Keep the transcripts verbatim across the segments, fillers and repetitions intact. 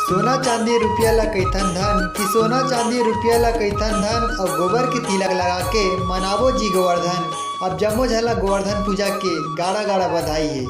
सोना चांदी रुपया ला कहिथन धन, कि सोना चांदी रुपया ला कहिथन धन, अउ गोबर के तिलक लगा के मनाबो जी गोवर्धन। अब जम्मो झन ला गोवर्धन पूजा के गाड़ा गाड़ा बधाई हे।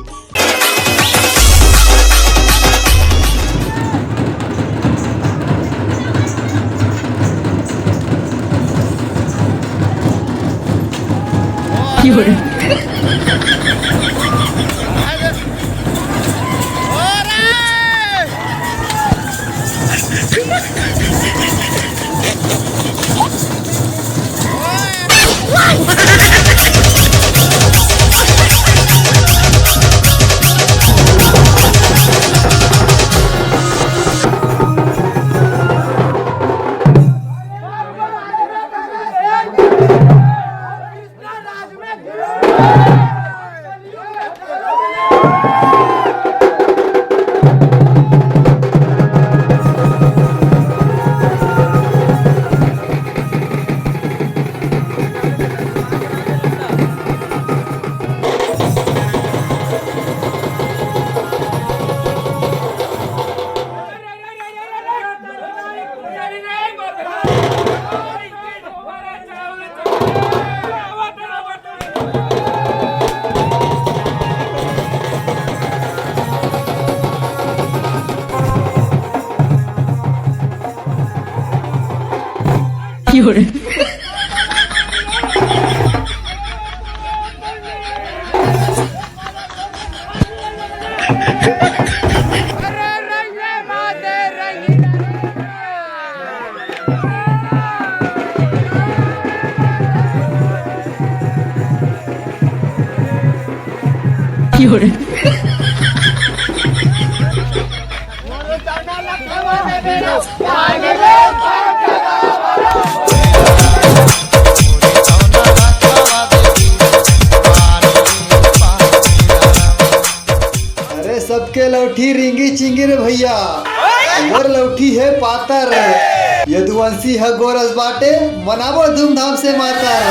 अरे सबके लौठी रिंगी चिंगी रे भैया, मोर लौठी हे पातर। यदुवंशी ह गोरस बाटे, मनाबो धूमधाम से मातर।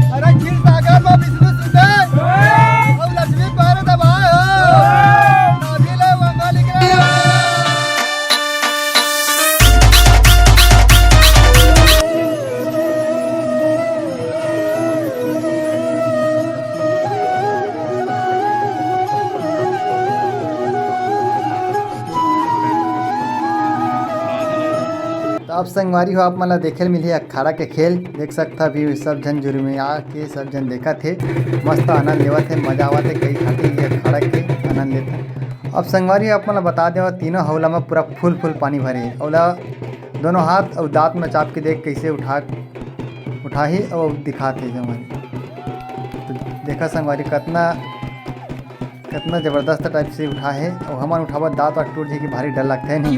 अरे क्षीर सागर में विष्णु सुते और लक्ष्मी पर दबाए हो। नाभी ले मंगल के। तो अब संगवारी हो, आप मन ला देखे ल मिलही अखाड़ा के खेल। देख सकथा अभी सब झन जुरमिया के सब झन देखत हे, मस्त आनंद लेवत हे, मजा आवत हे, कई घाटी ये अखाड़ा के आनंद लेत हे। अब संगवारी हो, आप मन ला बता देवत, तीनों हौला में पूरा फुल फुल पानी भरे हे। ओला दोनों हाथ अउ दांत में चाप के देख कैसे उठा, उठाही अउ दिखात हे संगवारी। तो देखा संगवारी कतना कतना जबरदस्त टाइप से उठा हे, अउ हमन उठाबो दांत वात टूट जाही कि भारी डर लगथे नहीं।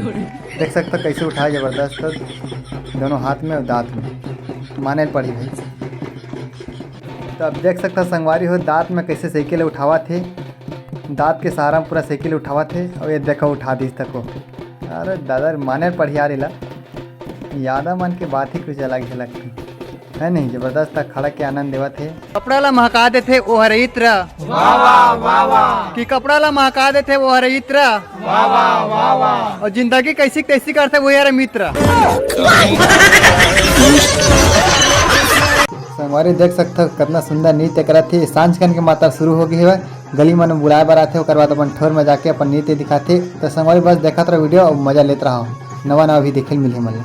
देख सकथा कैसे उठाए जबरदस्त दोनों हाथ में अउ दांत में, माने ल पड़ी भाई। तो अब देख सकथा संगवारी हो, दांत में कैसे साइकिल उठावत हे, दांत के सहारा में पूरा साइकिल उठावत हे। अउ ये देखो उठा दिस तको, अरे दादा रे, माने ल पड़ी यार एला। यादव मन के बात ही कुछ अलग हे लगथे, है नहीं? जबरदस्त अखाड़ा के आनंद लेवत हे। कपड़ा ला महका देथे ओ हर इत्र। वाह, वाह, वाह, वाह। कि कपड़ा ला महका देथे ओ हर इत्र। वाह, वाह, वाह, वाह। अउ जिंदगी कैसी तैसी करथे वो हर मित्र। संगवारी देख सकथव कतना सुंदर नृत्य करत हे। सांझ कन के मातर शुरू हो गे हवय। गली मन में बुलाए बर आथे, ओकर बाद अपन ठोर में जाके अपन नृत्य दिखाथे। त संगवारी बस देखत रहो वीडियो अउ मजा लेत रहो। नवा नवा भी देखे ल मिलही मन ला।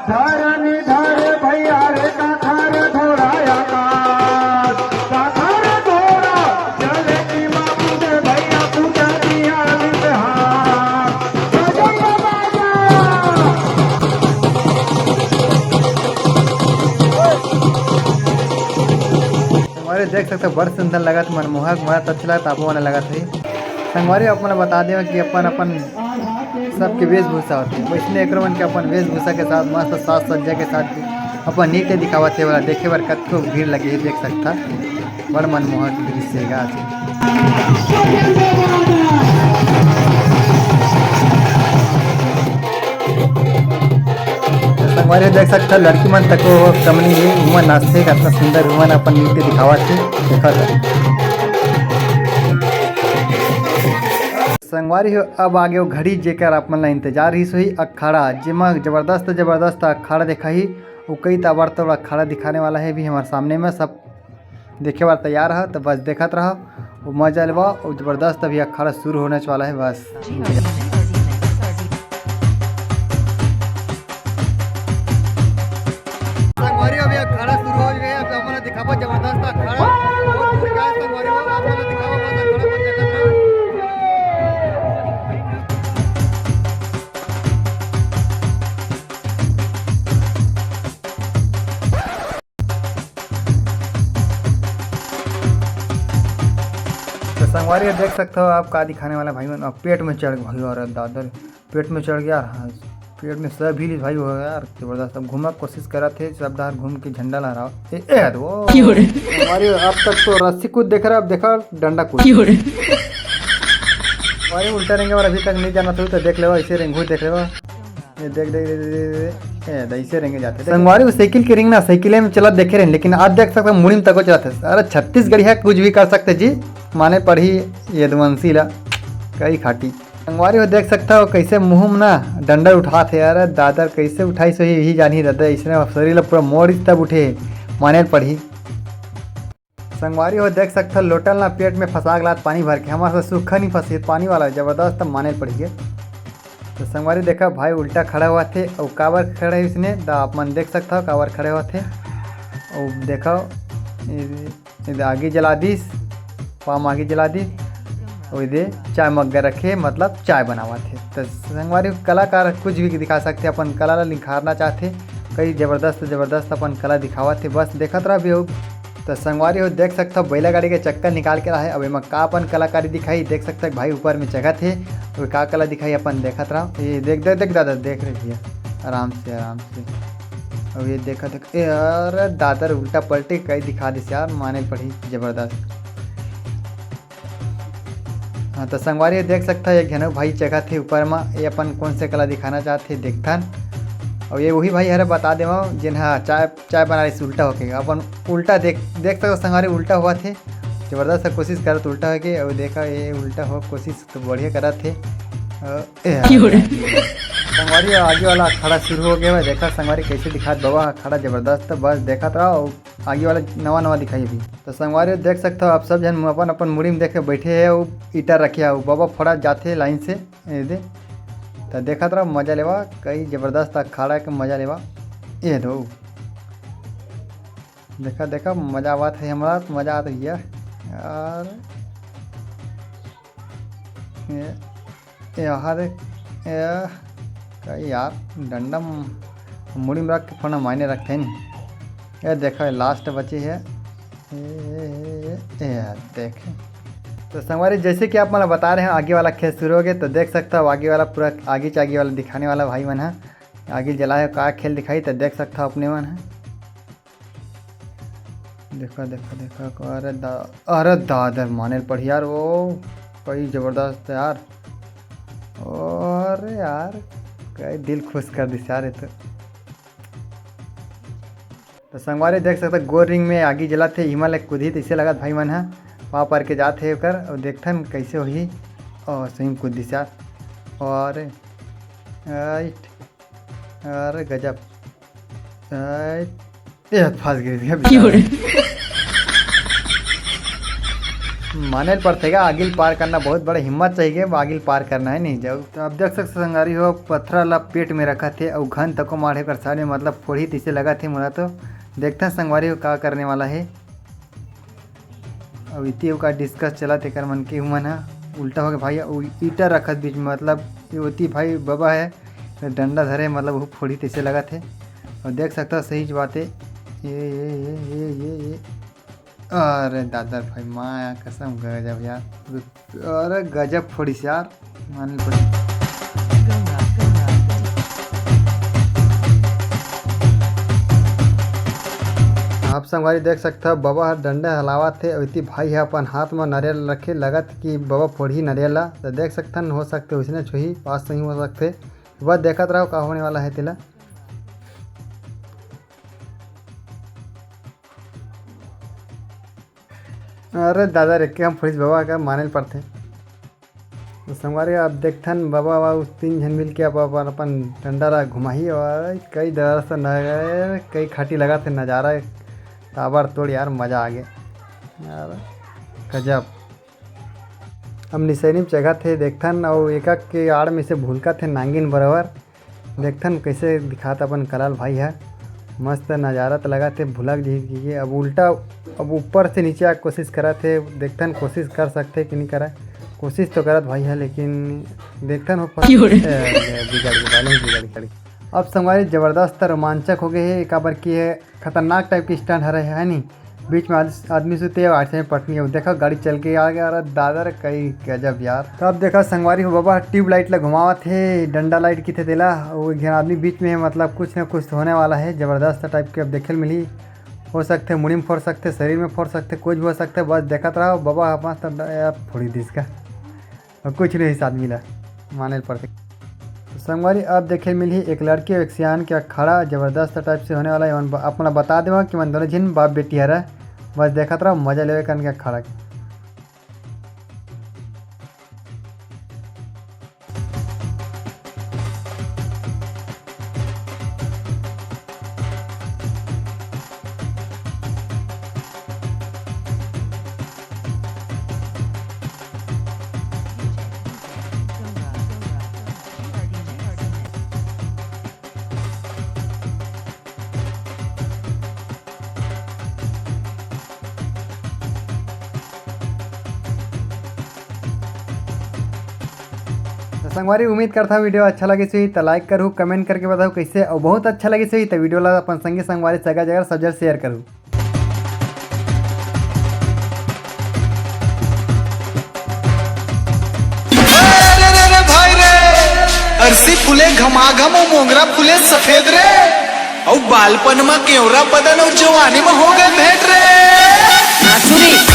धरनी धरे भैया रे, काखर घोड़ा आकाश, काखर घोड़ा चले की बाबू दे भैया पूजा दिया मितहार। बजैया बाजा। अउ ये देख सकत हो, बड़ सुंदर लगत, मनमोहक, मोला तो अच्छा लगत, आपो मन लगत होही। संगवारी, आप मन ल बता देवं कि अपन अपन सबके वेशभूषा होथे, वइसने एकरो मन के अपन वेशभूषा के साथ, मस्त साज सज्जा के साथ अपन नृत्य दिखावत हे। वाला देखे बर कतको भीड़ लगे हे, देख सकत हो, बड़ मनमोहक दृश्य हे गा। संगवारी, देख सकत हो, लड़की मन तको कम नइ हे, उमन नाचथे, कतना सुंदर उमन अपन नृत्य दिखावत हे, देखत हो। संगवारी हो, अब आगे वो घड़ी, जेकर आप मन ला इंतजार रहिस होही, अखाड़ा, जेमा जबरदस्त, जबरदस्त अखाड़ा दिखाही। वो कई ताबड़तोड़ अखाड़ा दिखाने वाला हे अभी हमर सामने में, सब देखे बर तैयार ह, तो बस देखत रहो, वो मजा लेवा, वो जबरदस्त अभी अखाड़ा शुरू होने वाला हे। बस संगवारी, अभी अखाड़ा शुरू हो गया, अभी हमन दिखाबो जबरदस्त अखाड़ा। बहुत दूर का है संगवारी हो, आप मन दिखाबो, बस अखाड़ा बन देखत रहो। तो संगवारी हो, देख सकत हो आप का दिखाने वाला भाई मन, अब पेट में चढ़ गया भाई, अरे दादा, पेट में चढ़ गया। हाँ, पेट में सब हिली भाई हो यार, जबरदस्त। अब घूमे के कोशिश करत हे, सब डहर घूम के झंडा लहराओ। ए, ए, हद वो। क्यों रे? संगवारी हो, अब तक तो रस्सी कूद देख रहा, अब देखा डंडा कूद। क्यों रे? भाई उल्टा रेंगे, अभी तक नहीं जाना था तो देख लेवा, ऐसे रेंगू देख लेवा। ये देख, देख, देख, देख, देख, ए, ऐसे रेंगे जाथे। संगवारी हो, साइकिल के रेंगना, साइकिले में चलत देखे रहेन, लेकिन आज देख सकत हो, मुड़ी में तको चलत हे। अरे, छत्तीसगढ़िया कुछ भी कर सकथे जी, माने पड़ही यदुवंशी ला, कई खाटी। संगवारी हो, देख सकत हो, कइसे मुँह में ना डंडा उठात हे। अरे, दादा, कइसे उठाइस होही, यही जानही दादा, अइसने शरीर ला पूरा मोड़ तब उठे, माने पड़ही। संगवारी हो, देख सकत हो, लोटा ल ना पेट में फंसा के लात पानी भर के, हमर से सूखा नहीं फंसी, पानी वाला जबरदस्त माने पड़ गए। तो संगवारी देखा, भाई उल्टा खड़ा होवत हे, अउ काबर खड़े हे इसने, त आप मन देख सकत हो काबर खड़े होवत हे। अउ देखो, ए, ए आगी जला दिस, पाम आगी जला दिस, अउ एदे चाय मग्गा रखे, मतलब चाय बनावत हे। तो संगवारी हो, कलाकार कुछ भी दिखा सकथे, अपन कला ला निखारना चाहथे, कई जबरदस्त जबरदस्त अपन कला दिखावत हे। बस देखत रह भी हो। तो संगवारी हो, देख सकत हो, बैला गाड़ी के चक्कर निकाल के रहा है। अब एमा का अपन कलाकारी दिखाई, देख सकत हो, भाई ऊपर में चघत हे, वो का कला दिखाई, अपन देखत रहो। ये देख, देख, देख दादा, देख रहे भैया, आराम से, आराम से। अब ये देखत हो, ए, अरे दादा रे, उल्टा पलटी कई दिखा दिस यार, माने पड़ी जबरदस्त। हाँ, तो संगवारी हो, देख सकत हो, एक झन भाई चघत हे ऊपर मा, ये अपन कौन से कला दिखाना चाहत हे, देखथन। अउ ये वही भाई हरे, बता देवं, जेन हा चाय, चाय बना रहिस उल्टा होके, अपन उल्टा देख, देख सकत हो संगवारी, उल्टा होवत हे, जबरदस्त कोशिश करत उल्टा होके, अउ देखा ये उल्टा हो कोशिश तो बढ़िया करत हे। अ, ए, क्यों रे? संगवारी हो, आगे वाला अखाड़ा शुरू हो गया हे, देखा संगवारी कैसे दिखात बबा अखाड़ा जबरदस्त, बस देखत रहो। आगे वाला नवा नवा दिखाई अभी। तो संगवारी हो, देख सकत हो, आप सब झन अपन अपन मुड़ी में देख के बैठे हे, वो ईटा रखे हे, वो बबा फोड़ा जाथे लाइन से, ये दे। तो देखत रहो, मजा लेवा, कई जबरदस्त अखाड़ा के मजा लेवा। ये दो, देखा, देखा, मजा आवत हे, हमरा तो मजा आवत हे यार। ये, ये, यहाँ देख, ये, का यार, डंडा म-, मुड़ी में रख के फोड़ना मायने रखथे नहीं। ये देखो, ये लास्ट बचे हे। ए, ए, ए, ए, यार, देख। तो संगवारी, जैसे कि आप मन बता रहे हैं, आगे वाला खेल शुरू हो गए, तो देख सकता हो, आगे वाला पूरा आगे च आगे वाला दिखाने वाला भाई मन है। आगे जला है, का खेल दिखाई, तो देख सकता हो अपने मन है। देखा, देखा, देखा, अरे दा-, अरे दादा, माने पड़ी यार, वो कई जबरदस्त यार। अरे यार, कई दिल खुश कर दिस यार, ये तो। तो संगवारी देख सकता, गोल रिंग में आगी जलत हे, इमा ले कूदही तइसे लगत भाई मन ह, पाँव पर के जात हे ओकर, अउ देखथन कइसे होही। अउ सही में कूद दिस यार। अरे, आइट, अरे गजब, आइट, ए, फंस गए भैया। क्यों रे? माने ल पड़थे गा, आगी ल पार करना बहुत बड़ा हिम्मत चाहिए, आगी ल पार करना है नहीं जाऊ। तो अब देख सकते संगवारी हो, पथरा ला पेट में रखत हे अउ घन तको माढ़े कर सारे, मतलब फोड़ी तइसे लगत हे मोला तो। देखते हैं संगवारी हो का करने वाला है। अब इति का डिस्कस चलत हे एकर मन के, उमन ह उल्टा हो गए भाई, अउ ईटा रखत बीच में, मतलब ये ओती भाई बाबा है, डंडा धरे, मतलब वो फोड़ी तइसे लगत हे। अउ देख सकता हो सही बात है, ये, ये, ये, ये, ये, ये। अरे दादा भाई, माँ कसम, गजब यार। अरे गजब फोड़िस यार, माने पड़ी। आप संगवारी देख सकथव, बबा ह डंडा हलावत हे, ओती भाई ह अपन हाथ म नरियल रखे, लगत कि बबा फोड़ही नरियल ला। त देख सकथन, हो सकथे ओइसने होही, पास सही हो सकथे। बस देखत रहो का होने वाला है तेला। अरे दादा रे, के हम फोड़िस बबा का माने ल पड़थे। तो संगवारी, अब देखथन बबा वा उस तीन झन मिल के अब अपन, अपन डंडा ला घुमाही और कई दरस न कई खाटी लगा थे नजारा ताबड़ तोड़ यार, मजा आ गे यार, गजब। अब निसैनी में चघत हे, देखथन अउ एकक के आड़ में से भुलकत हे नांगिन बरोबर। देखथन कइसे दिखात अपन कलाल भाई ह। मस्त नजारा त लगत हे, भुलक जही के। अब उल्टा, अब ऊपर से नीचे आके कोशिश करत हे। देखथन कोशिश कर सकथे कि नहीं करय। कोशिश तो करत भाई ह, लेकिन देखथन हो फंस-, क्यों रे? ए, बिगड़ गे, balance बिगड़ गे। अब संगवारी जबरदस्त रोमांचक हो गए हे, काबर कि ये खतरनाक type के stunt हरे, है नी? बीच में आद-, आदमी सुते हे, आठ में पटनी हे। देखा गाड़ी चल के आ गया, अरे दादा रे, कई गजब यार। तो अब देखा संगवारी हो, बबा tube light ला घुमावत हे, डंडा light किथे तेला, वो एक झन आदमी बीच में हे, मतलब कुछ ना कुछ तो होने वाला है, जबरदस्त type के अब देखे ल मिली। हो सकथे मुड़ी में फोड़ सकथे, शरीर में फोड़ सकथे, कुछ भी हो सकथे, बस देखत रहो, बबा ह मस्त ड-, यार फोड़ी दिस का। अउ कुछ नहीं इस आदमी ला माने ल पड़थे। तो संगवारी, अब देखे मिलही एक लड़की अउ एक सियान के अखाड़ा जबरदस्त type से होने वाला है। एमन ब-, अपना बता देवा कि मन दोनों झिन बाप बेटी हरा, बस देखत रहो, मजा लेवे कन के अखाड़ा के। तो संगवारी, उम्मीद करता हूँ video अच्छा लगे सही तो like करू, comment करके बताओ कैसे, और बहुत अच्छा लगे सही तो video ला अपन संगी संगवारी सगा जगह सब जगह share करू। अरे रे रे भाई रे, अरसी फूले घमाघम, मोंगरा फूले सफेद रे, अउ बालपन म केवरा बदन अउ जवानी म हो गए भेंट रे। नाचुरी।